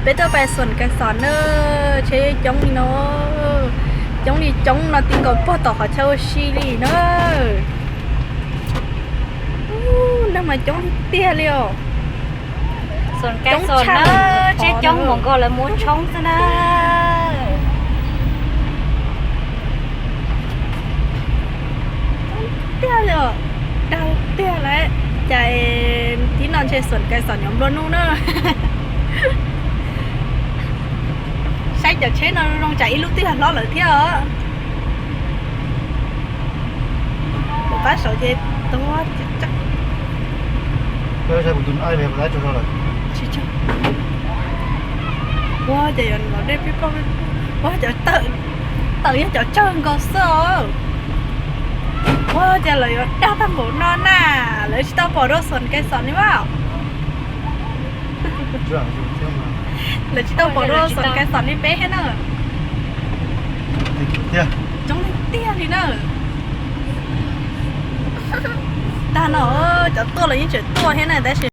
Peb tuaj pais Xoom Kais Xom na, tsheb coob li no, coob li coob no ti nkaus puag tom qhov chaw ua si li na. Neeg mas coob tiag li os. Xoom Kais Xom na, tsheb coob npaum nkaus lawv mus ua tshoob xwb na. Tiag li os, dag tiag lawm. Cas tib no ntshe Xoom Kais Xom nyob nplua nuj na. Saib cov tsheb no zoo tsam ib lub twb yog hlob lawm thiab os. Pab saud ces tuag. Ua cas yuav los dej pib pog, ua cov tawm, tawm yog cov tsawg nkaus xwb os. Ua cas lawv yuav dag tag npaum no na, lawv tsis tau pom dua Xoom Kais Xom li mas. Lawv tsis tau pom dua Xoom Kais Xom li peb thiab na. Coob tiag li na. Tag no cov tuaj los yeej tseem tuaj thiab na tab sis